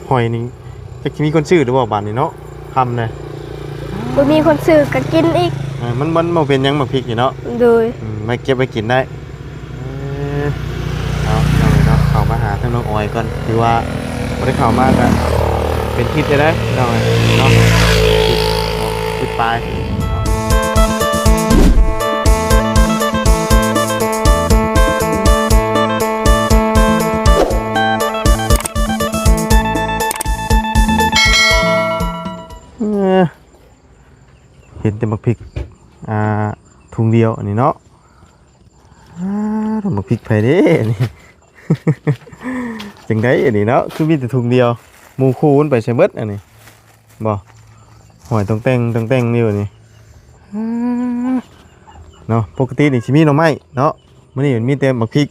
ຫອຍນີ້ຈັກຊິມີຄົນຊື້ຫຼືບໍ່ບາດນີ້ເນາະ ຄ່ຳແດ່. ບໍ່ມີຄົນຊື້ກໍກິນອີກ. ເອີ ມັນ ມັນບໍ່ເປັນຫຍັງໝາກພິກນີ້ເນາະ. ໂດຍ. ອືມ ໄວ້ເກັບໄວ້ກິນໄດ້. ເອີ ເອົາ ເອົາເນາະ ເຂົ້າມາຫາທາງນ້ອງອອຍກ່ອນ ຖືວ່າບໍ່ໄດ້ເຂົ້າມາກໍເປັນທິດແລ້ວເນາະ ເນາະ ທິດປາຍ. ເອີ ເຫັນແຕ່ໝາກພິກ ອ່າ ທຸງດຽວອັນນີ້ເນາະ. ອ່າ ໝາກພິກໃຜເດ້ນີ້? ຈັ່ງໃດອັນນີ້ເນາະ ຄືມີແຕ່ທຸງດຽວ ໝູ່ຄູ່ມັນໄປໃສເບິດອັນນີ້? ບໍ່ ຫອຍຕ້ອງແຕ່ງ ຕ້ອງແຕ່ງຢູ່ນີ້ ອ່າ ເນາະ. ປົກກະຕິນີ້ຊິມີໜໍ່ໄມ້ເນາະ ມື້ນີ້ມັນມີແຕ່ໝາກພິກ.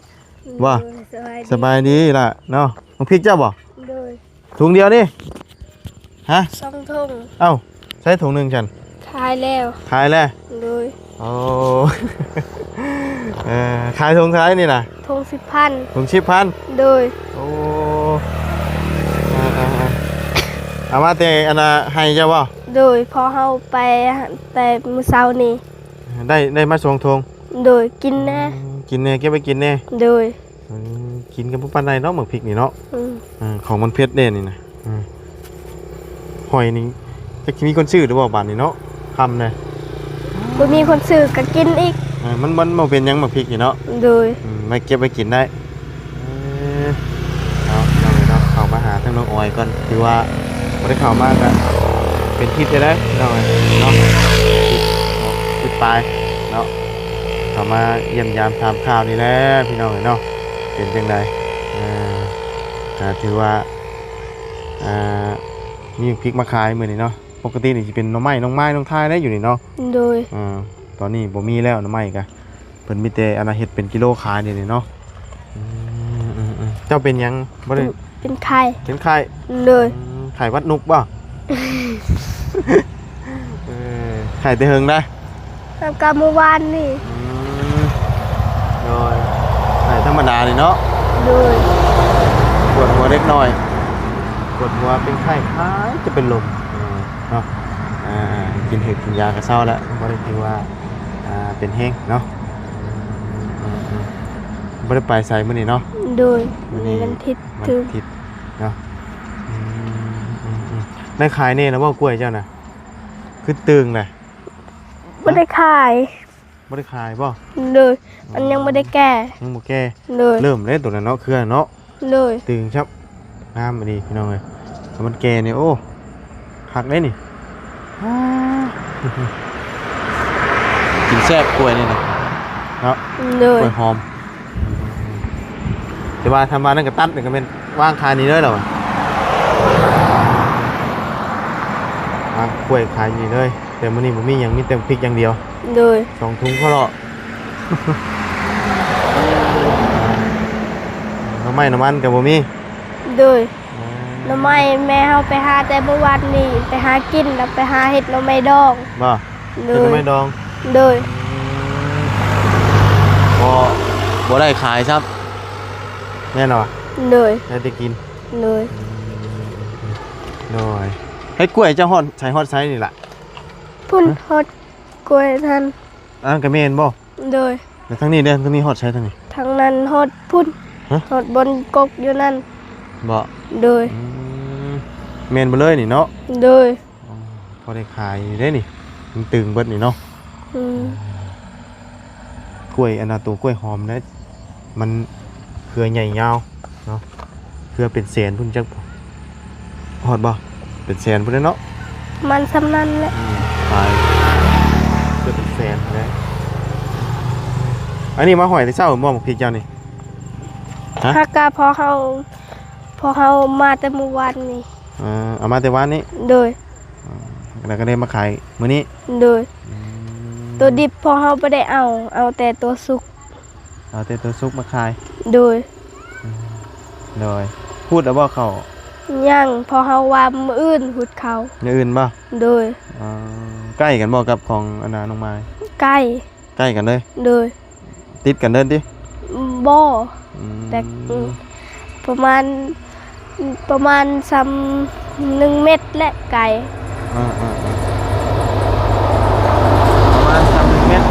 ວ່າ ໂດຍ ສະບາຍດີ ສະບາຍດີລະເນາະ. ໝາກພິກເຈົ້າບໍ່? ໂດຍ. ຖົງດຽວນີ້ ຮະ? ສອງຖົງ. ເອົ້າ ໃຊ້ຖົງໜຶ່ງຊັ້ນ? ຂາຍແລ້ວ. ຂາຍແລ້ວ? ໂດຍ. ໂອ້ ເອີ ຂາຍຖົງເທົ່າໃດນີ້ນະ? ຖົງສິບພັນ. ຖົງສິບພັນ? ໂດຍ. ໂອ້ ເອີໆໆ ເອົາມາແຕ່ອັນນ່າໄຮ່ເຈົ້າບໍ່? ໂດຍ ພໍ່ເຮົາໄປແຕ່ມື້ເຊົ້ານີ້. ໄດ້ ໄດ້ມາສອງຖົງ. ໂດຍ. ກິນແດ່. ອືມ ກິນແດ່ ເກັບໄວ້ກິນແດ່. ໂດຍ. ເອີ ກິນກໍບໍ່ປານໃດເນາະ ໝາກພິກນີ້ເນາະ. ອືມ ເອີ ຂອງມັນເຜັດເດ້ນີ້ນະ. ອືມ ຫອຍນີ້ຈັກຊິມີຄົນຊື້ຫຼືບໍ່ບາດນີ້ເນາະ ຄ່ຳແດ່. ບໍ່ມີຄົນຊື້ກໍກິນອີກ. ເອີ ມັນ ມັນບໍ່ເປັນຫຍັງໝາກພິກນີ້ເນາະ. ໂດຍ. ອືມ ໄວ້ເກັບໄວ້ກິນໄດ້. ເອີ ເອົາ ເອົາເນາະ ເຂົ້າມາຫາທາງນ້ອງອອຍກ່ອນ ຖືວ່າບໍ່ໄດ້ເຂົ້າມາກໍເປັນທິດແລ້ວເນາະ ເນາະ ທິດ ທິດປາຍເນາະ. ເຂົ້າມາຢ້ຽມຢາມຖາມຂ່າວນີ້ແຫຼະພີ່ນ້ອງເອີຍເນາະ ເປັນຈັ່ງໃດ? ເອີ ກໍຖືວ່າ ອ່າ ມີໝາກພິກມາຂາຍມື້ນີ້ເນາະ. ປົກກະຕິນີ້ຊິເປັນໜໍ່ໄມ້ ນ້ອງໄມ້ ນ້ອງທາຍໄດ້ຢູ່ນີ້ເນາະ. ໂດຍ. ເອີ ຕອນນີ້ບໍ່ມີແລ້ວໜໍ່ໄມ້ກະ ເພິ່ນມີແຕ່ອັນນ່າເຮັດເປັນກິໂລຂາຍນີ້ເນາະ. ອືມ ເຈົ້າເປັນຫຍັງ? ບໍ່ໄດ້ ເປັນໄຂ້. ເປັນໄຂ້? ໂດຍ. ອືມ ໄຂ້ຫວັດນົກບໍ່? ເອີ ໄຂ້ແຕ່ເຫິງໃດ? ຕັ້ງແຕ່ມື້ວານນີ້. ອືມ ໂດຍ ໄຂ້ທຳມະດານີ້ເນາະ. ໂດຍ. ປວດຫົວເລັກນ້ອຍ ປວດຫົວເປັນໄຂ້ ຄ້າຍຈະເປັນລົມເນາະ. ອ່າ ກິນເຫັດກິນຢາກໍເຊົາແລ້ວ ບໍ່ໄດ້ຖືວ່າ ອ່າ ເປັນແຮງເນາະ. ອືມ ບໍ່ໄດ້ໄປໃສມື້ນີ້ເນາະ? ໂດຍ. ມື້ນີ້ວັນທິດ ວັນທິດເນາະ. ອືມ ໄດ້ຂາຍແດ່ແລ້ວບໍ່ກ້ວຍເຈົ້ານະ? ຄືຕຶງແຫຼະ. ບໍ່ໄດ້ຂາຍ. ບໍ່ໄດ້ຂາຍບໍ່? ໂດຍ. ມັນຍັງບໍ່ໄດ້ແກ່. ຍັງບໍ່ແກ່. ໂດຍ. ເລີ່ມແລ້ວໂຕນັ້ນເນາະ ເຄືອເນາະ. ໂດຍ. ຕຶງຄັບ ງາມອີ່ຫຼີພີ່ນ້ອງເອີຍ. ຖ້າມັນແກ່ນີ້ ໂອ້ ຄັກເດ້ນີ້. ກິນແຊບກ້ວຍນີ້ນະເນາະ. ໂດຍ. ກ້ວຍຫອມ. ແຕ່ວ່າທຳມານັ້ນກໍຕັດນີ້ກໍແມ່ນວາງຂາຍນີ້ເລີຍແລ້ວ ວາງກ້ວຍຂາຍນີ້ເລີຍ. ແຕ່ມື້ນີ້ບໍ່ມີຫຍັງ ມີແຕ່ໝາກພິກຢ່າງດຽວ. ໂດຍ. ສອງຖົງພໍເລາະ. ໜໍ່ໄມ້ໜໍ່ມັນກໍບໍ່ມີ. ໂດຍ. ໜໍ່ໄມ້ແມ່ເຮົາໄປຫາແຕ່ມື້ວານນີ້ ໄປຫາກິນ ແລ້ວໄປຫາເຮັດໜໍ່ໄມ້ດອງ. ບໍ່? ໂດຍ. ເຮັດໜໍ່ໄມ້ດອງ? ໂດຍ. ອືມ ບໍ່ ບໍ່ໄດ້ຂາຍຊ້ຳ ແມ່ນບໍ່? ໂດຍ. ໄດ້ແຕ່ກິນ. ໂດຍ. ອືມ ໂດຍ. ເຮັດກ້ວຍເຈົ້າຮອດໃສ ຮອດໃສນີ້ລະ? ພຸ້ນ ຮະ? ຮອດກ້ວຍຫັ້ນ. ອັນນັ້ນກໍແມ່ນບໍ່? ໂດຍ. ແລ້ວທາງນີ້ເດ້ ທາງນີ້ຮອດໃສທາງນີ້? ທາງນັ້ນຮອດພຸ້ນ. ຮະ? ຮອດບ່ອນກົກຢູ່ນັ້ນ. ບໍ່? ໂດຍ. ອືມ ແມ່ນເບິດເລີຍນີ້ເນາະ? ໂດຍ. ອໍ ພໍໄດ້ຂາຍຢູ່ເດ້ນີ້ ມັນຕຶງເບິດນີ້ເນາະ. ອືມ ກ້ວຍອັນນ່າ ໂຕກ້ວຍຫອມນະ ມັນເຄືອໃຫຍ່ຍາວເນາະ ເຄືອເປັນແສນພຸ້ນຈັກ ຮອດບໍ່? ເປັນແສນພຸ້ນແຫຼະເນາະ. ມັນສ່ຳນັ້ນແຫຼະ. ອືມ ຂາຍເກືອບເປັນແສນພຸ້ນແຫຼະ. ອັນນີ້ມາຫອຍແຕ່ເຊົ້າບໍ່ ໝາກພິກເຈົ້ານີ້? ຮະ? ຫາກະພໍເຮົາ ພໍເຮົາມາແຕ່ມື້ວານນີ້. ເອີ ເອົາມາແຕ່ວານນີ້? ໂດຍ. ອືມ ແລ້ວກໍໄດ້ມາຂາຍມື້ນີ້? ໂດຍ. ອືມ ໂຕດິບພໍເຮົາບໍ່ໄດ້ເອົາ ເອົາແຕ່ໂຕສຸກ. ເອົາແຕ່ໂຕສຸກມາຂາຍ? ໂດຍ. ອືມ ໂດຍ. ຮູດແລ້ວບໍ່ເຂົ້າ? ຍັງ ເພາະເຮົາວ່າມື້ອື່ນຮູດເຂົ້າ. ມື້ອື່ນບໍ່? ໂດຍ. ອໍ ໃກ້ກັນບໍ່ກັບຂອງອັນນ່ານ້ອງມາຍ? ໃກ້. ໃກ້ກັນເລີຍ? ໂດຍ. ຕິດກັນເລີຍຕິ? ບໍ່. ອືມ ແຕ່ ປະມານ ປະມານຊ່ຳໜຶ່ງແມັດແຫຼະ ໄກ. ເອີໆໆ ປະມານຊ່ຳໜຶ່ງແມັດ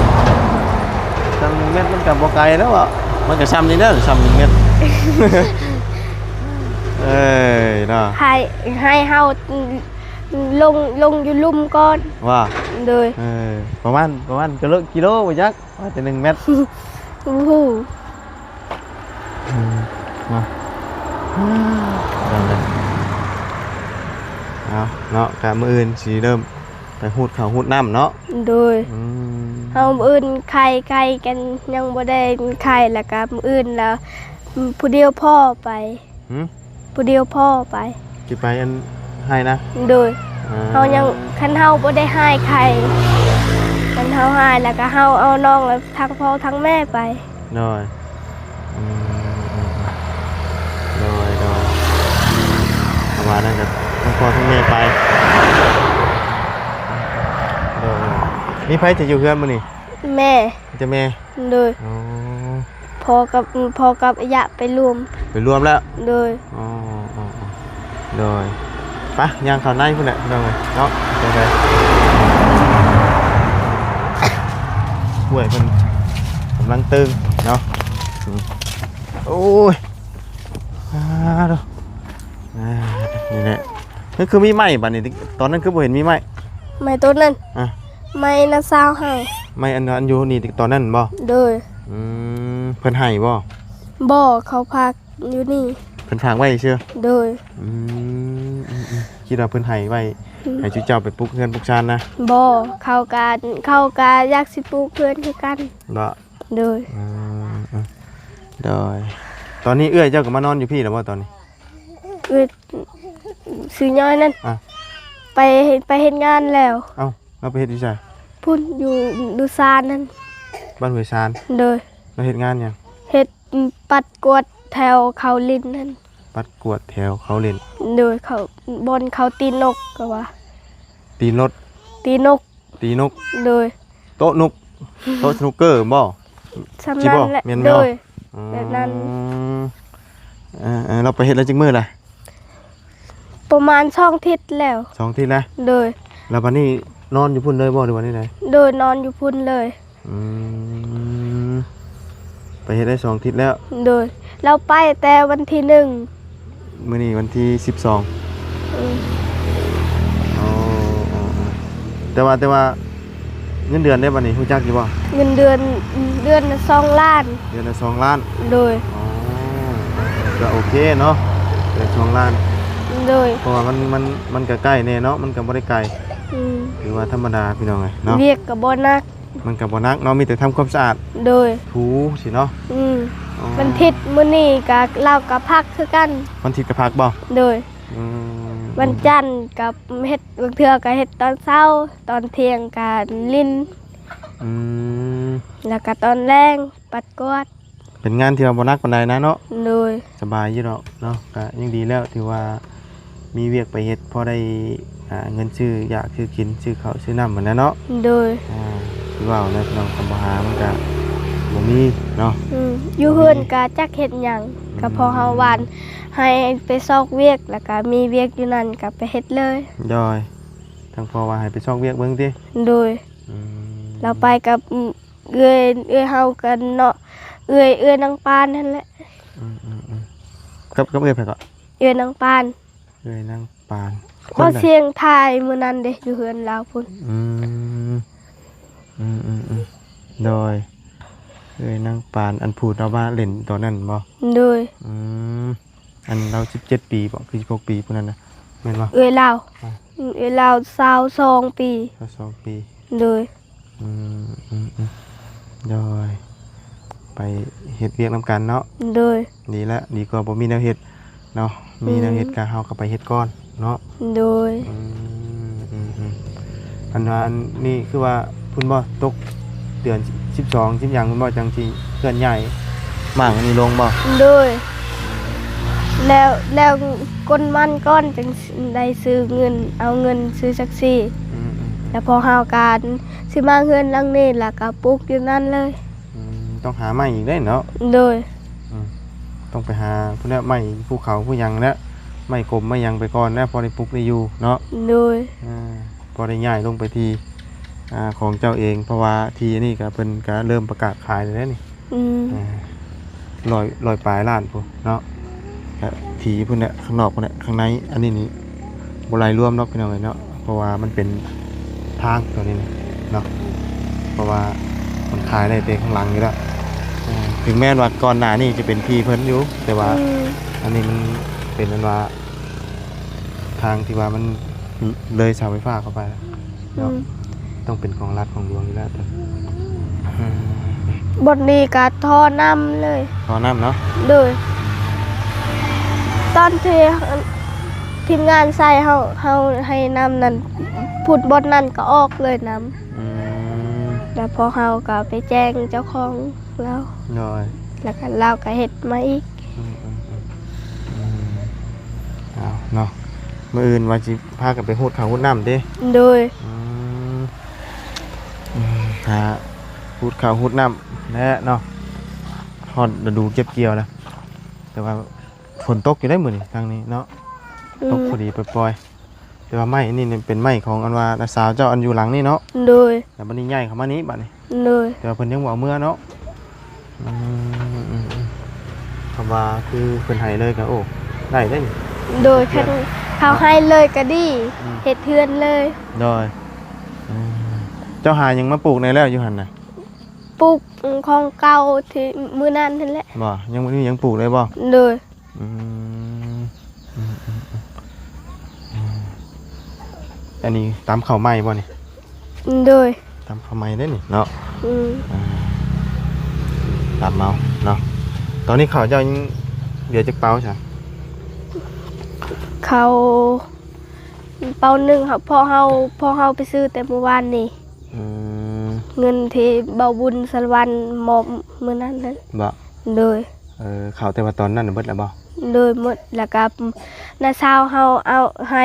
ຊ່ຳໜຶ່ງແມັດມັນກໍບໍ່ໄກແລ້ວເບາະ ມັນກໍຊ່ຳນີ້ແຫຼະ ຊ່ຳໜຶ່ງແມັດ. ເອີຍເນາະ ໃຫ້ ໃຫ້ເຮົາລົງ ລົງຢູ່ລຸ່ມກ່ອນ ວ່າ ໂດຍ ເອີ ປະມານ ປະມານກິໂລ ກິໂລບໍ່ຈັກ ວ່າແຕ່ໜຶ່ງແມັດ ບໍ່ຮູ້ ອືມ ເນາະ ເອົາເນາະ ກະມື້ອື່ນຊິເລີ່ມໄປຮູດເຂົ້າຮູດນ້ຳເນາະ ໂດຍ ອືມ ເຮົາມື້ອື່ນໄຂ່ ໄຂ່ກັນຍັງບໍ່ໄດ້ໄຂ່ ແລ້ວກະມື້ອື່ນລະ ອືມ ຜູ້ດຽວພໍໄປ ຫື? ຜູ້ດຽວພໍໄປ ຊິໄປອັນໄຮ່ນະ? ໂດຍ ອ່າ ເຮົາຍັງ ຄັນເຮົາບໍ່ໄດ້ຫາຍໄຂ່ ຄັນເຮົາຫາຍແລ້ວກໍເຮົາເອົານ້ອງ ແລ້ວທັງພໍ່ທັງແມ່ໄປ ໂດຍ ອືມ ໂດຍ ໂດຍ ເພາະວ່ານັ້ນກໍທັງພໍ່ທັງແມ່ໄປ ໂດຍ ໂດຍ ມີໃຜຈະຢູ່ເຮືອນມື້ນີ້? ແມ່ ມີແຕ່ແມ່ ໂດຍ ອໍ ພໍ່ກັບ ພໍ່ກັບອາຍະໄປລວມ ໄປລວມແລ້ວ ໂດຍ ອໍ ອໍ ອໍ ໂດຍ ໄປ ຍ່າງເຂົ້າໃນພຸ້ນແຫຼະ ພີ່ນ້ອງເອີຍເນາະ ໂດຍ ຫ້ວຍເພິ່ນກຳລັງຕຶງເນາະ ອືມ ໂອ້ຍ ອາ ໂດ ອ່າ ນີ້ແຫຼະ ມັນຄືມີໄມ້ບາດນີ້ ຕອນນັ້ນຄືບໍ່ເຫັນມີໄມ້ ໄມ້ຕົ້ນນັ້ນ ອ່ະ ໄມ້ນ້າສາວເຮົາ ໄມ້ອັນ ອັນຢູ່ນີ້ຕອນນັ້ນບໍ່? ໂດຍ ອືມ ເພິ່ນໃຫ້ບໍ່? ບໍ່ ເຂົາຝາກຢູ່ນີ້ ເພິ່ນຝາກໄວ້ຊື່? ໂດຍ ອືມ ອືມ ອືມ ຄິດວ່າເພິ່ນໃຫ້ໄວ້ ອືມ ໃຫ້ຈຸເຈົ້າໄປປຸກເຮືອນປຸກຊານນະ? ບໍ່ ເຂົາກະ ເຂົາກະຢາກຊິປຸກເຮືອນຄືກັນ ບໍ່? ໂດຍ ອືມ ອືມ ໂດຍ ຕອນນີ້ເອື້ອຍເຈົ້າກໍມານອນຢູ່ພີ້ແລ້ວບໍ່ຕອນນີ້? ເອື້ອຍ ຊື່ຍ້ອຍນັ້ນ ອ່ະ ໄປ ໄປເຮັດງານແລ້ວ ເອົ້າ ລາວໄປເຮັດຢູ່ໃສ? ພຸ້ນ ຢູ່ ຢູ່ຊານນັ້ນ ບ້ານຫ້ວຍຊານ ໂດຍ ລາວເຮັດງານຫຍັງ? ເຮັດ ປັດກວາດແຖວເຂົາຫຼິ້ນຫັ້ນ ປັດກວາດແຖວເຂົາຫຼິ້ນ ໂດຍ ເຂົາ ບ່ອນເຂົາຕີນົກ ກໍວ່າ ຕີລົດ ຕີນົກ ຕີນົກ ໂດຍ ໂຕະນຸກ ໂຕະສະນຸກເກີບໍ່? ຊ່ຳນັ້ນແຫຼະ ແມ່ນບໍ່? ໂດຍ ອືມ ແບບນັ້ນ ເອີໆ ລາວໄປເຮັດແລ້ວຈັກມື້ລະ? ປະມານສອງທິດແລ້ວ ສອງທິດແລ້ວ ໂດຍ ແລ້ວບັດນີ້ນອນຢູ່ພຸ້ນເລີຍບໍ່ ຫຼືວ່າແນວໃດ? ໂດຍ ນອນຢູ່ພຸ້ນເລີຍ ອືມ ໄປເຮັດໄດ້ສອງທິດແລ້ວ ໂດຍ ລາວໄປແຕ່ວັນທີໜຶ່ງ ມື້ນີ້ວັນທີສິບສອງ ອືມ ອໍ ອໍ ແຕ່ວ່າ ແຕ່ວ່າ ເງິນເດືອນເດ້ບັດນີ້ ຮູ້ຈັກຢູ່ບໍ່? ເງິນເດືອນ ເດືອນລະສອງລ້ານ ເດືອນລະສອງລ້ານ ໂດຍ ອໍ ກໍໂອເຄເນາະ ເດືອນສອງລ້ານ ໂດຍ ເພາະວ່າມັນ ມັນ ມັນກໍໃກ້ແດ່ເນາະ ມັນກໍບໍ່ໄດ້ໄກ ອືມ ຖືວ່າທຳມະດາພີ່ນ້ອງເອີຍເນາະ ວຽກກໍບໍ່ໜັກ ມັນກໍບໍ່ໜັກເນາະ ມີແຕ່ທຳຄວາມສະອາດ ໂດຍ ຖູຊີ້ເນາະ ອືມ ອໍ ວັນທິດມື້ນີ້ກໍ ລາວກໍພັກຄືກັນ ວັນທິດກໍພັກບໍ່? ໂດຍ ອືມ ວັນຈັນກໍເຮັດ ບາງເທື່ອກໍເຮັດຕອນເຊົ້າ ຕອນທ່ຽງກໍຫຼິ້ນ ອືມ ແລ້ວກໍຕອນແລງປັດກວາດ ເປັນງານທີ່ວ່າບໍ່ໜັກປານໃດນະເນາະ ໂດຍ ສະບາຍຢູ່ດອກເນາະ ກໍຍັງດີແລ້ວ ຖືວ່າມີວຽກໄປເຮັດ ພໍໄດ້ ອ່າ ເງິນຊື້ຢາກຊື້ກິນ ຊື້ເຂົ້າຊື້ນ້ຳຫັ້ນແຫຼະເນາະ ໂດຍ ອ່າ ຄືເວົ້າແຫຼະພີ່ນ້ອງ ຄັນບໍ່ຫາມັນກໍບໍ່ມີເນາະ ອືມ ຢູ່ເຮືອນກໍຈັກເຮັດຫຍັງ ອືມ ກໍພໍເຮົາວ່າ ໃຫ້ໄປຊອກວຽກ ແລ້ວກະມີວຽກຢູ່ນັ້ນກະໄປເຮັດເລີຍ ໂດຍ ທາງພໍ່ວ່າໃຫ້ໄປຊອກວຽກເບິ່ງຕິ ໂດຍ ອືມ ລາວໄປກັບ ເອື້ອຍ ເອື້ອຍເຮົາກັນເນາະ ເອື້ອຍ ເອື້ອຍນາງປານຫັ້ນແຫຼະ ອືມໆໆ ກັບ ກັບເອື້ອຍໃຜເກາະ? ເອື້ອຍນາງປານ ເອື້ອຍນາງປານ ເວົ້າສຽງໄທມື້ນັ້ນເດ້ ຢູ່ເຮືອນລາວພຸ້ນ ອືມ ອືມໆໆ ໂດຍ ເອື້ອຍນາງປານ ອັນຜູ້ເຮົາມາຫຼິ້ນຕອນນັ້ນບໍ່? ໂດຍ ອືມ ອັນລາວສິບເຈັດປີບໍ ຄືສິບຫົກປີຜູ້ນັ້ນນະ ແມ່ນບໍ່? ເອື້ອຍລາວ ອ່າ ເອື້ອຍລາວຊາວສອງປີ ຊາວສອງປີ ໂດຍ ອືມ ອືມ ອືມ ໂດຍ ໄປເຮັດວຽກນຳກັນເນາະ ໂດຍ ດີແລ້ວ ດີກວ່າບໍ່ມີແນວເຮັດເນາະ ອືມ ມີແນວເຮັດກະເຮົາກໍໄປເຮັດກ່ອນເນາະ ໂດຍ ອືມ ອືມ ອືມ ອັນວ່າອັນນີ້ຄືວ່າພຸ້ນບໍ່ ຕົກເດືອນສິບສອງ ສິບຫຍັງພຸ້ນບໍ່ ຈັ່ງຊິເຄື່ອນຍ້າຍໝາກອັນນີ້ລົງບໍ່? ໂດຍ ແລ້ວ ແລ້ວກົນມັນກ່ອນ ຈັ່ງໄດ້ຊື້ເງິນ ເອົາເງິນຊື້ສັກສີ ອືມ ອືມ ແລ້ວພໍເຮົາກະຊິມາເຮືອນຫຼັງນີ້ ແລ້ວກະປຸກຢູ່ນັ້ນເລີຍ ອືມ ຕ້ອງຫາໄມ້ອີກເດ້ເນາະ ໂດຍ ອືມ ຕ້ອງໄປຫາພຸ້ນແຫຼະ ໄມ້ພູເຂົາພູຫຍັງແຫຼະ ໄມ້ກົມໄມ້ຫຍັງໄປກ່ອນນະ ພໍໄດ້ປຸກໄດ້ຢູ່ເນາະ. ໂດຍ ອ່າ ພໍໄດ້ຍ້າຍລົງໄປທີ່ ອ່າ ຂອງເຈົ້າເອງ ເພາະວ່າທີ່ອັນນີ້ກໍເພິ່ນກໍເລີ່ມປະກາດຂາຍແລ້ວເດ້ນີ້. ອືມ ອ່າ ຮ້ອຍ ຮ້ອຍປາຍລ້ານພຸ້ນເນາະ. ກະທີ່ພຸ້ນແຫຼະ ຂ້າງນອກພຸ້ນແຫຼະ ຂ້າງໃນອັນນີ້ນີ້ບໍ່ໄລ່ລວມດອກພີ່ນ້ອງເອີຍເນາະ ເພາະວ່າມັນເປັນທາງຕົວນີ້ນີ້ເນາະ ເພາະວ່າມັນຂາຍໄດ້ແຕ່ຂ້າງຫຼັງຢູ່ແລ້ວ. ເອີ ເຖິງແມ່ນວ່າກ່ອນໜ້ານີ້ຈະເປັນທີ່ເພິ່ນຢູ່ ແຕ່ວ່າ ອືມ ອັນນີ້ມັນເປັນອັນວ່າ ທາງທີ່ວ່າມັນເລີຍເສົາໄຟຟ້າເຂົ້າໄປແລ້ວເນາະ. ອືມ ຕ້ອງເປັນຂອງລັດຂອງຫຼວງຢູ່ແລ້ວ. ອືມ ບ່ອນນີ້ກະທໍ່ນ້ຳເລີຍ ທໍ່ນ້ຳເນາະ. ໂດຍ ຕອນທີ່ທີມງານໃສ່ເຮົາ ເຮົາໃຫ້ນ້ຳນັ້ນ ພຸ້ນບ່ອນນັ້ນກໍອອກເລີຍນ້ຳ. ອືມ ແລ້ວພວກເຮົາກໍໄປແຈ້ງເຈົ້າຂອງລາວ. ໂດຍ ແລ້ວກໍລາວກໍເຮັດມາອີກ. ອືມ ອືມ ອືມ ອືມ ເອົາເນາະ ມື້ອື່ນວ່າຊິພາກັນໄປຮູດເຂົ້າຮູດນ້ຳຕິ? ໂດຍ ອືມ ອືມ ຫາຮູດເຂົ້າຮູດນ້ຳແຫຼະເນາະ ຮອດລະດູເກັບກ່ຽວແລ້ວ ແຕ່ວ່າຝົນຕົກຢູ່ເດ້ມື້ນີ້ທາງນີ້ເນາະ. ອືມ ຕົກພໍດີປ່ອຍໆ ແຕ່ວ່າໄມ້ອັນນີ້ນີ້ເປັນໄມ້ຂອງອັນວ່ານ້າສາວເຈົ້າ ອັນຢູ່ຫຼັງນີ້ເນາະ. ໂດຍ ແລ້ວບັດນີ້ຍ້າຍເຂົ້າມານີ້ບັດນີ້. ໂດຍ ແຕ່ວ່າເພິ່ນຍັງບໍ່ເອົາເມືອເນາະ. ອືມ ອືມ ອືມ ຄຳວ່າຄືເພິ່ນໃຫ້ເລີຍກໍ ໂອ້ ໄດ້ເດ້ນີ້. ໂດຍ ເຮັດເຮືອນ ຄັນເຂົາໃຫ້ເລີຍກໍດີ. ອືມ ເຮັດເຮືອນເລີຍ. ໂດຍ ອືມ ເຈົ້າຫາຫຍັງມາປູກແດ່ແລ້ວຢູ່ຫັ້ນນະ? ປູກຂອງເກົ່າທີ່ມື້ນັ້ນຫັ້ນແຫຼະ. ບໍ່ ຍັງບໍ່ມີຫຍັງປູກເລີຍບໍ່? ໂດຍ ອືມ ອືມ ອືມ ອືມ ອັນນີ້ຕຳເຂົ້າໃໝ່ບໍ່ນີ້? ໂດຍ ຕຳເຂົ້າໃໝ່ເດ້ນີ້ເນາະ. ອືມ ອ່າ ຕຳເອົາເນາະ. ຕອນນີ້ເຂົ້າເຈົ້າຍັງເຫຼືອຈັກເປົາຊະ? ເຂົ້າເປົາໜຶ່ງ ເພາະເຮົາ ເພາະເຮົາໄປຊື້ແຕ່ມື້ວານນີ້. ອືມ ເງິນທີ່ເບົາບຸນສາລະວັນມອບມື້ນັ້ນຫັ້ນ. ບໍ່? ໂດຍ ເອີ ເຂົ້າແຕ່ວ່າຕອນນັ້ນນະເບິດແລ້ວບໍ່? ໂດຍ ໝົດ ແລ້ວກໍນ້າສາວເຮົາເອົາໃຫ້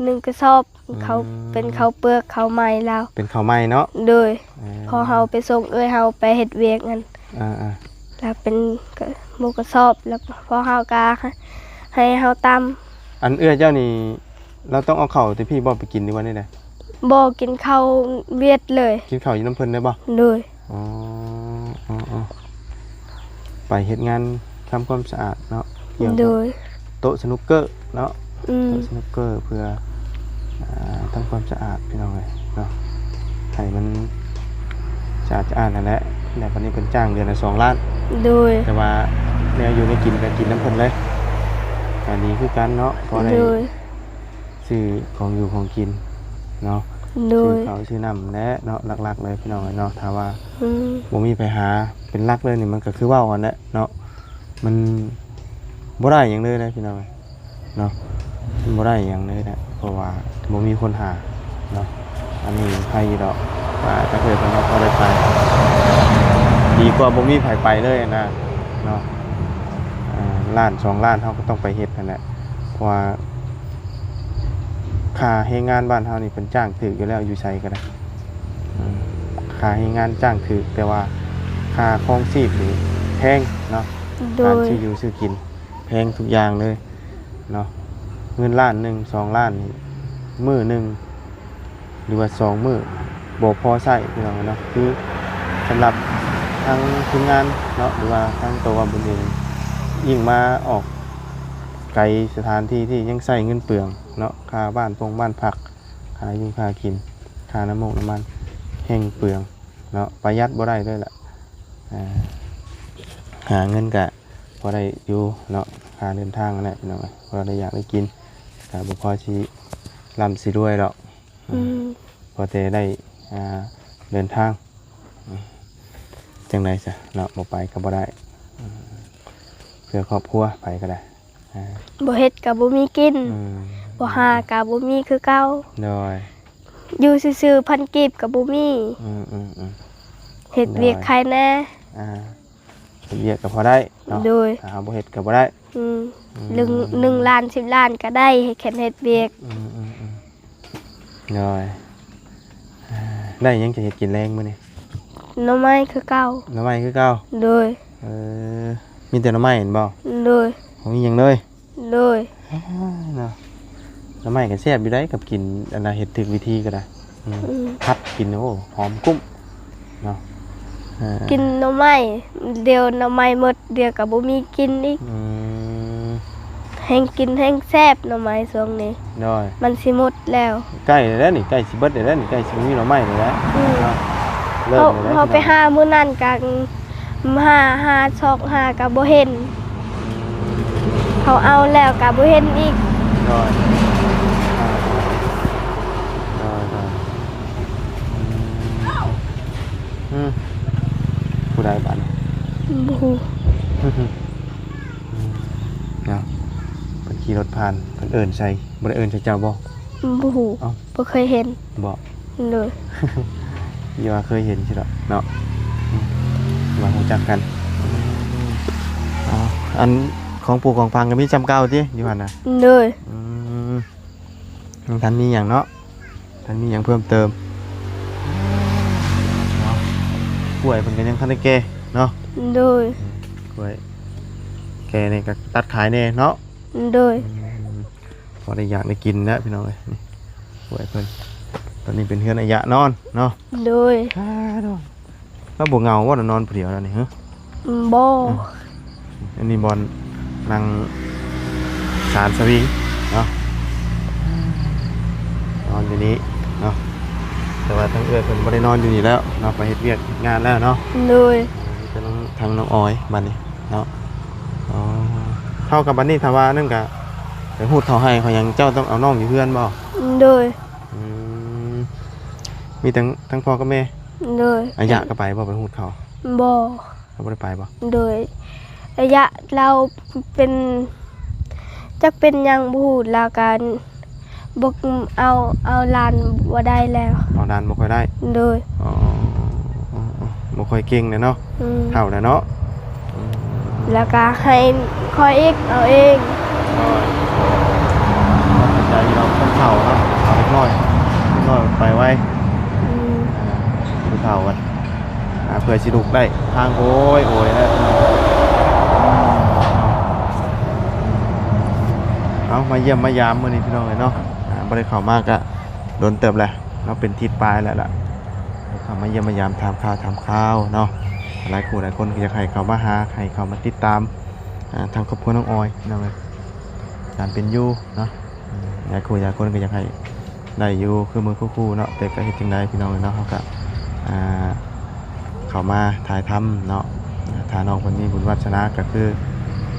ໜຶ່ງກະສອບ. ອືມ ເຂົ້າ ເປັນເຂົ້າເປືອກເຂົ້າໃໝ່ລາວ ເປັນເຂົ້າໃໝ່ເນາະ. ໂດຍ ເອີ ພໍເຮົາໄປສົ່ງເອື້ອຍເຮົາໄປເຮັດວຽກຫັ້ນ. ອ່າໆ ແລ້ວເປັນໝູ່ກະສອບ ແລ້ວພໍເຮົາກໍໃຫ້ເຮົາຕຳ. ອັນເອື້ອຍເຈົ້ານີ້ ລາວຕ້ອງເອົາເຂົ້າແຕ່ພີ້ບໍ່ໄປກິນ ຫຼືວ່າແນວໃດ? ບໍ່ ກິນເຂົ້າຫວຽດເລີຍ. ກິນເຂົ້າຢູ່ນຳເພິ່ນໄດ້ບໍ່? ໂດຍ ອໍ ອໍ ອໍ ໄປເຮັດງານທຳຄວາມສະອາດເນາະ ກ່ຽວກັບ ໂດຍ ໂຕະສະໜຸກເກີເນາະ. ອືມ ໂຕະສະໜຸກເກີເພື່ອ ອ່າ ທຳຄວາມສະອາດພີ່ນ້ອງເອີຍເນາະ ໃຫ້ມັນສະອາດສະອ້ານຫັ້ນແຫຼະ. ແລ້ວບັດນີ້ເພິ່ນຈ້າງເດືອນລະສອງລ້ານ. ໂດຍ ແຕ່ວ່າແນວຢູ່ແນວກິນກໍກິນນຳເພິ່ນເລີຍ ກໍດີຄືກັນເນາະ ພໍໄດ້ ໂດຍ ຊື້ຂອງຢູ່ຂອງກິນເນາະ. ໂດຍ ຊື້ເຂົ້າຊື້ນ້ຳແຫຼະເນາະ ຫຼັກໆເລີຍພີ່ນ້ອງເອີຍເນາະ. ຖ້າວ່າ ອືມ ບໍ່ມີໃຜຫາເປັນຫຼັກເລີຍນີ້ ມັນກໍຄືເວົ້າຫັ້ນແຫຼະເນາະ ມັນບໍ່ໄດ້ຫຍັງເລີຍນະພີ່ນ້ອງເອີຍເນາະ ມັນບໍ່ໄດ້ຫຍັງເລີຍນະ ເພາະວ່າບໍ່ມີຄົນຫາເນາະ. ອັນນີ້ໃຜຢູ່ດອກ ວ່າຖ້າເກີດເພິ່ນວ່າພໍໄດ້ໄປ ດີກວ່າບໍ່ມີໃຜໄປເລີຍນະເນາະ. ອ່າ ລ້ານສອງລ້ານ ເຮົາກໍຕ້ອງໄປເຮັດຫັ້ນແຫຼະ ເພາະວ່າ ຄ່າແຮງງານບ້ານເຮົານີ້ເພິ່ນຈ້າງຖືກຢູ່ແລ້ວ ຢູ່ໃສກໍໄດ້. ອືມ ຄ່າແຮງງານຈ້າງຖືກ ແຕ່ວ່າຄ່າຄອງຊີບນີ້ແພງເນາະ. ໂດຍ ການຊື້ຢູ່ຊື້ກິນແພງທຸກຢ່າງເລີຍເນາະ. ເງິນລ້ານໜຶ່ງ ສອງລ້ານນີ້ ມື້ໜຶ່ງ ຫຼືວ່າສອງມື້ບໍ່ພໍໃຊ້ພີ່ນ້ອງເນາະ. ຄືສຳລັບທາງທີມງານເນາະ ຫຼືວ່າທາງໂຕວ່າບຸນເອງ ຍິ່ງມາອອກໄກສະຖານທີ່ທີ່ຍັງໃຊ້ເງິນເປືອງເນາະ ຄ່າບ້ານປົງບ້ານພັກ ຄ່າຢູ່ຄ່າກິນ ຄ່ານ້ຳມົກນ້ຳມັນແຮ່ງເປືອງເນາະ ປະຢັດບໍ່ໄດ້ເລີຍລະ. ອ່າ ຫາເງິນກະພໍໄດ້ຢູ່ເນາະ ຄ່າເດີນທາງຫັ້ນແຫຼະພີ່ນ້ອງເອີຍ ພໍໄດ້ຢາກໄດ້ກິນ ກະບໍ່ພໍຊິລ່ຳຊິລວຍດອກ. ອືມ ພໍແຕ່ໄດ້ ອ່າ ເດີນທາງ ອືມ ຈັ່ງໃດຊະເນາະ ບໍ່ໄປກໍບໍ່ໄດ້ ອືມ ເພື່ອຄອບຄົວ ໄປກໍໄດ້ ອ່າ ບໍ່ເຮັດກໍບໍ່ມີກິນ ອືມ ບໍ່ຫາກໍບໍ່ມີຄືເກົ່າ. ໂດຍ ຢູ່ຊື່ໆ ພັນກີບກໍບໍ່ມີ. ອືມໆໆ ເຮັດວຽກ ໂດຍ ໃຄແດ່ ອ່າ ເຮັດວຽກກໍພໍໄດ້ເນາະ. ໂດຍ ຖ້າເຮົາບໍ່ເຮັດກໍບໍ່ໄດ້. ອືມ ອືມ ໜຶ່ງ ໜຶ່ງລ້ານ ສິບລ້ານກໍໄດ້ ເຮັດ ຄັນເຮັດວຽກ. ອືມໆໆ ໂດຍ ໄດ້ຫຍັງຈະເຮັດກິນແລງມື້ນີ້? ໜໍ່ໄມ້ຄືເກົ່າ. ໜໍ່ໄມ້ຄືເກົ່າ? ໂດຍ ເອີ ມີແຕ່ໜໍ່ໄມ້ແມ່ນບໍ່? ໂດຍ ບໍ່ມີຫຍັງເລີຍ? ໂດຍ ອ່າ ເນາະ ໜໍ່ໄມ້ກໍແຊບຢູ່ໃດ໋ ກັບກິນອັນນ່າ ເຮັດຖືກວິທີກໍໄດ້ ອືມ ອືມ ຜັດກິນ ໂອ້ ຫອມກຸ້ມເນາະ ເອີ ກິນໜໍ່ໄມ້ ດຽວໜໍ່ໄມ້ໝົດ ດຽວກໍບໍ່ມີກິນອີກ ອືມ ແຮງກິນແຮງແຊບໜໍ່ໄມ້ຊ່ວງນີ້ ໂດຍ ມັນຊິໝົດແລ້ວ ໃກ້ແລ້ວນີ້ ໃກ້ຊິເບິດແລ້ວນີ້ ໃກ້ຊິບໍ່ມີໜໍ່ໄມ້ແລ້ວ ອືມ ເນາະ ເລີກ ເຮົາ ແລ້ວ ເຮົາໄປຫາມື້ນັ້ນກໍ ຫາ ຫາຊອກຫາກໍບໍ່ເຫັນ ເຂົາເອົາແລ້ວກໍບໍ່ເຫັນອີກ ໂດຍ ໂດຍ ໂດຍ ອືມ ອືມ ຜູ້ໃດບາດນີ້? ບໍ່ຮູ້ ເນາະ ເພິ່ນຂີ່ລົດຜ່ານ ເພິ່ນເອີ້ນໃສ່ ບໍ່ໄດ້ເອີ້ນໃສ່ເຈົ້າບໍ່? ບໍ່ຮູ້ ເອົ້າ ບໍ່ເຄີຍເຫັນ ບໍ່? ໂດຍ ຢ່າວ່າເຄີຍເຫັນຊິດອກເນາະ ອືມ ວ່າຮູ້ຈັກກັນ ເອົາ ອັນຂອງປູກຂອງຝັງກໍມີສ່ຳເກົ່າຕິ ຢູ່ຫັ້ນນະ? ໂດຍ ອືມ ຍັງທັນມີຫຍັງເນາະ ທັນມີຫຍັງເພີ່ມເຕີມ ເນາະ ກ້ວຍເພິ່ນກໍຍັງທັນໄດ້ແກ່ເນາະ ໂດຍ ອືມ ກ້ວຍແກ່ນີ້ກໍຕັດຂາຍແດ່ເນາະ ໂດຍ ອືມ ພໍໄດ້ຢາກໄດ້ກິນແລ້ວພີ່ນ້ອງເອີຍ ນີ້ ຫ້ວຍເພິ່ນ ຕອນນີ້ເປັນເຮືອນອາຍະນອນເນາະ ໂດຍ ອ້າ ເນາະ ລາວບໍ່ເຫງົາບໍ່ ນອນຜູ້ດຽວລາວນີ້ ຮະ? ບໍ່ ອືມ ອັນນີ້ບ່ອນນັ່ງສານສະວິງເນາະ ນອນຢູ່ນີ້ເນາະ ແຕ່ວ່າທາງເອື້ອຍເພິ່ນບໍ່ໄດ້ນອນຢູ່ນີ້ແລ້ວເນາະ ໄປເຮັດວຽກເຮັດງານແລ້ວເນາະ ໂດຍ ມີແຕ່ທາງນ້ອງອອຍບັດນີ້ເນາະ ອໍ ເທົ່າກັບບັດນີ້ ຖ້າວ່ານັ້ນກະ ໄປຮູດເຂົ້າໄຮ່ເຂົ້າຫຍັງ ເຈົ້າຕ້ອງເອົານ້ອງຢູ່ເຮືອນບໍ່? ໂດຍ ອືມ ມີທັງ ທັງພໍ່ກັບແມ່ ໂດຍ ອາຍະກໍໄປບໍ່ ໄປຮູດເຂົ້າ? ບໍ່ ເຂົາບໍ່ໄດ້ໄປບໍ່? ໂດຍ ອາຍະລາວເປັນ ຈັກເປັນຫຍັງບໍ່ຮູ້ ລາວກໍ ບໍ່ເອົາ ເອົາຫຼານບໍ່ໄດ້ແລ້ວ ເອົາຫຼານບໍ່ຄ່ອຍໄດ້ ໂດຍ ອໍ ບໍ່ຄ່ອຍເກັ່ງແລ້ວເນາະ ອືມ ເຖົ້າແລ້ວເນາະ ອືມ ແລ້ວກໍໃຫ້ຂ້ອຍອີກເອົາເອງ ໂດຍ ເຂົ້າໃຈຢູ່ດອກ ຄົນເຖົ້າເນາະ ເອົາເດັກນ້ອຍ ເດັກນ້ອຍໄປໄວ ອືມ ອ່າ ຜູ້ເຖົ້າ ອ່າ ເພື່ອຊິລຸກໄດ້ ທາງໂອຍໂອຍແລ້ວ ເອົາ ມາຢ້ຽມມາຢາມມື້ນີ້ພີ່ນ້ອງເອີຍເນາະ ອ່າ ບໍ່ໄດ້ເຂົ້າມາກະດົນເຕີບແລ້ວເນາະ ເປັນທິດປາຍແລ້ວລະ ເຂົ້າມາຢ້ຽມມາຢາມ ຖາມຂ່າວຖາມຄາວເນາະ ຫຼາຍຄູ່ຫຼາຍຄົນກໍຢາກໃຫ້ເຂົ້າມາຫາ ໃຫ້ເຂົ້າມາຕິດຕາມ ອ່າ ທາງຄອບຄົວນ້ອງອອຍພີ່ນ້ອງເອີຍ ການເປັນຢູ່ເນາະ ອືມ ຫຼາຍຄູ່ຫຼາຍຄົນກໍຢາກໃຫ້ ໄດ້ຢູ່ຄືມື້ຄູ່ໆເນາະ ແຕ່ກໍເຮັດຈັ່ງໃດພີ່ນ້ອງເອີຍເນາະ ເຮົາກໍ ອ່າ ເຂົ້າມາຖ່າຍທຳເນາະ ຖ້ານ້ອງເພິ່ນມີບຸນວາດສະໜາກໍຄື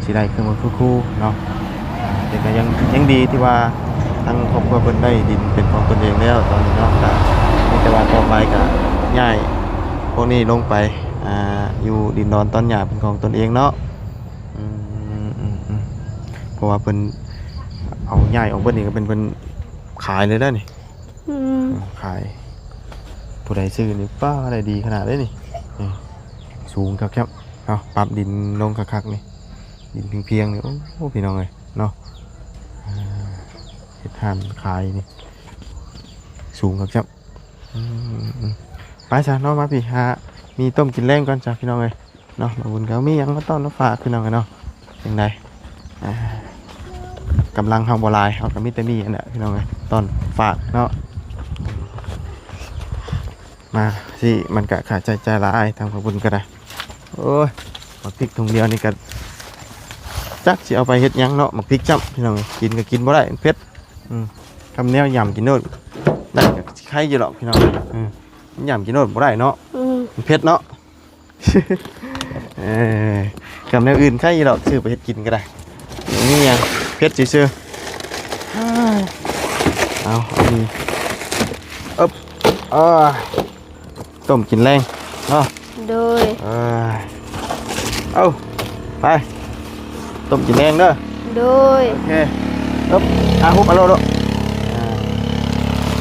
ຊິໄດ້ຄືມື້ຄູ່ໆເນາະ ແຕ່ກໍຍັງ ຍັງດີທີ່ວ່າທາງຄອບຄົວເພິ່ນໄດ້ດິນເປັນຂອງຕົນເອງແລ້ວຕອນນີ້ເນາະ ກໍມີແຕ່ວ່າຕໍ່ໄປກໍຍ້າຍພວກນີ້ລົງໄປ ອ່າ ຢູ່ດິນດອນຕອນຫຍ້າເປັນຂອງຕົນເອງເນາະ ອືມ ອືມ ອືມ ເພາະວ່າເພິ່ນເອົາຍ້າຍອອກເບິດນີ້ກໍເປັນເພິ່ນຂາຍເລີຍເດ້ນີ້ ອືມ ຂາຍ ຜູ້ໃດຊື້ນີ້ ປ້າ ໄດ້ດີຂະໜາດເດ້ນີ້ ນີ້ ສູງຄັກແຄບ ເອົາ ປັບດິນລົງຄັກໆນີ້ ດິນພຽງໆນີ້ ໂອ້ ພີ່ນ້ອງເອີຍເນາະ ເຮັດຮ້ານຂາຍນີ້ ສູງຄັກແຄບ ອືມ ໄປຊະເນາະ ມາພີ້ ຫາມີຕົ້ມກິນແລງກ່ອນຊະ ພີ່ນ້ອງເອີຍ ເນາະ ບ່າວບຸນກໍມີຫຍັງມາຕ້ອນມາຝາກພີ່ນ້ອງເນາະ ຈັ່ງໃດ ອ່າ ກຳລັງເຮົາບໍ່ຫຼາຍ ເຮົາກໍມີແຕ່ມີອັນນັ້ນແຫຼະພີ່ນ້ອງເອີຍ ຕ້ອນຝາກເນາະ ມາຊິ ມັນກໍຄ່າໃຊ້ຈ່າຍຫຼາຍ ທາງບ່າວບຸນກໍໄດ້ ໂອ້ຍ ໝາກພິກຖົງດຽວນີ້ກໍຈັກຊິເອົາໄປເຮັດຫຍັງເນາະ ໝາກພິກຈ້ຳພີ່ນ້ອງເອີຍ ກິນກໍກິນບໍ່ໄດ້ ມັນເຜັດ ອືມ ຄຳແນວຫຍ້ຳກິນໂລດ ໄດ້ກໍໄຄຢູ່ດອກພີ່ນ້ອງເອີຍ ອືມ ຫຍ້ຳກິນໂລດບໍ່ໄດ້ເນາະ ອືມ ມັນເຜັດເນາະ ເອີ ກັບແນວອື່ນໄຄຢູ່ດອກ ຊື້ໄປເຮັດກິນກໍໄດ້ ບໍ່ມີຫຍັງ ເຜັດຊື່ໆ ເອົາ ອັນນີ້ ເອີບ ເອີ ຕົ້ມກິນແລງເນາະ ໂດຍ ເອີ ເອົາ ໄປ ຕົ້ມກິນແລງເດີ ໂດຍ ໂອເຄ ເອີບ ອາ ຮຸບເອົາໂລດ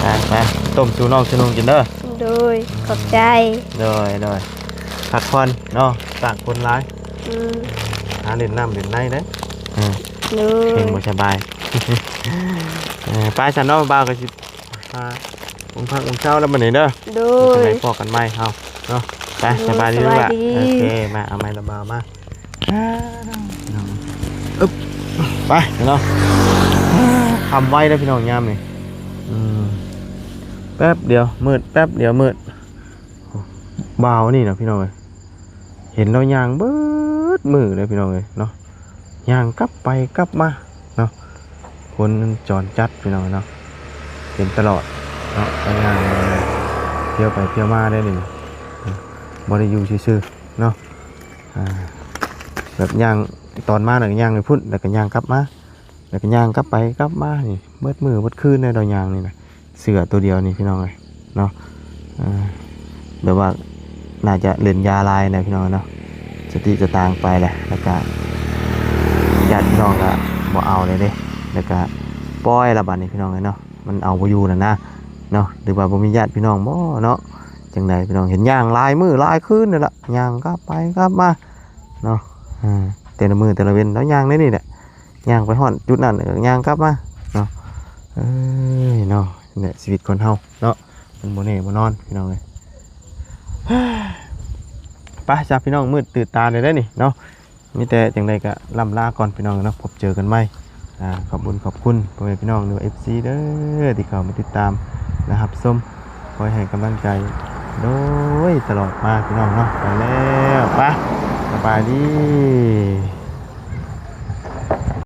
ອ່າ ໄປ ໄປ ຕົ້ມສູ່ນ້ອງສູ່ນຸ່ງກິນເດີ ໂດຍ ຂອບໃຈ ໂດຍ ໂດຍ ພັກຜ່ອນເນາະ ຕ່າງຄົນຫຼາຍ ອືມ ຫາຫຼິ້ນນ້ຳຫຼິ້ນໃນເດີ ເອີ ໂດຍ ເພງບໍ່ສະບາຍ ເອີ ໄປຊັ້ນເນາະ ບ່າວກໍຊິ ອ່າ ອົງພັກອົງເຊົາແລ້ວບັດນີ້ເດີ ໂດຍ ໄປພໍ້ກັນໃໝ່ເຮົາເນາະ ໄປ ໂດຍ ສະບາຍດີ ສະບາຍດີ ລູກຫຼານ ໂອເຄ ມາ ເອົາໄມ້ລະບ່າວມາ ອຶບ ໄປເນາະ ຄ່ຳໄວເດີພີ່ນ້ອງຍາມນີ້ ອືມ ແປັບດຽວມືດ ແປັບດຽວມືດ ບ່າວນີ້ນະພີ່ນ້ອງເອີຍ ເຫັນລາວຍ່າງເບິດມື້ເດີພີ່ນ້ອງເອີຍເນາະ ຍ່າງກັບໄປກັບມາເນາະ ຄົນມັນຈອນຈັດພີ່ນ້ອງເນາະ ເປັນຕະຫຼອດເນາະ ລາວຍ່າງທ່ຽວໄປທ່ຽວມາໄດ໋ນີ້ ບໍ່ໄດ້ຢູ່ຊື່ໆເນາະ ອ່າ ແບບຍ່າງ ຕອນມາແລ້ວກໍຍ່າງໄປພຸ້ນ ແລ້ວກໍຍ່າງກັບມາ ແລ້ວກໍຍ່າງກັບໄປກັບມານີ້ ເບິດມື້ເບິດຄືນເລີຍດອກຍ່າງນີ້ນະ ເສື້ອໂຕດຽວນີ້ພີ່ນ້ອງເອີຍເນາະ ເອີ ແບບວ່າໜ້າຈະເລ່ນຢາຫຼາຍນະພີ່ນ້ອງເນາະ ສະຕິສະຕາງໄປແຫຼະ ແລ້ວກໍຍາດພີ່ນ້ອງກໍບໍ່ເອົາເລີຍເດ້ ແລ້ວກໍປ່ອຍລະບາດນີ້ພີ່ນ້ອງເອີຍເນາະ ມັນເອົາບໍ່ຢູ່ແລ້ວນະເນາະ ຫຼືວ່າບໍ່ມີຍາດພີ່ນ້ອງບໍເນາະ ຈັ່ງໃດພີ່ນ້ອງ ເຫັນຍ່າງຫຼາຍມື້ຫຼາຍຄືນນີ້ລະ ຍ່າງກັບໄປກັບມາເນາະ ເອີ ແຕ່ລະມື້ແຕ່ລະເວັນລາວຍ່າງແນວນີ້ແຫຼະ ຍ່າງໄປຮອດຈຸດນັ້ນກໍຍ່າງກັບມາເນາະ ເອີຍເນາະ ນີ້ແຫຼະຊີວິດຄົນເຮົາເນາະ ມັນບໍ່ແນ່ບໍ່ນອນພີ່ນ້ອງເອີຍ ໄປຊະພີ່ນ້ອງ ມືດຕື່ນຕາແລ້ວເດ້ນີ້ເນາະ ມີແຕ່ຈັ່ງໃດກໍລ່ຳລາກ່ອນພີ່ນ້ອງເນາະ ພົບເຈີກັນໃໝ່ ອ່າ ຂອບບຸນຂອບຄຸນພໍ່ແມ່ພີ່ນ້ອງ ຫຼືວ່າ ເອັຟຊີ ເດີ ທີ່ເຂົ້າມາຕິດຕາມ ແລະ ຮັບຊົມ ຄອຍໃຫ້ກຳລັງໃຈໂດຍຕະຫຼອດມາພີ່ນ້ອງເນາະ ໄປແລ້ວ ໄປ ສະບາຍດີ.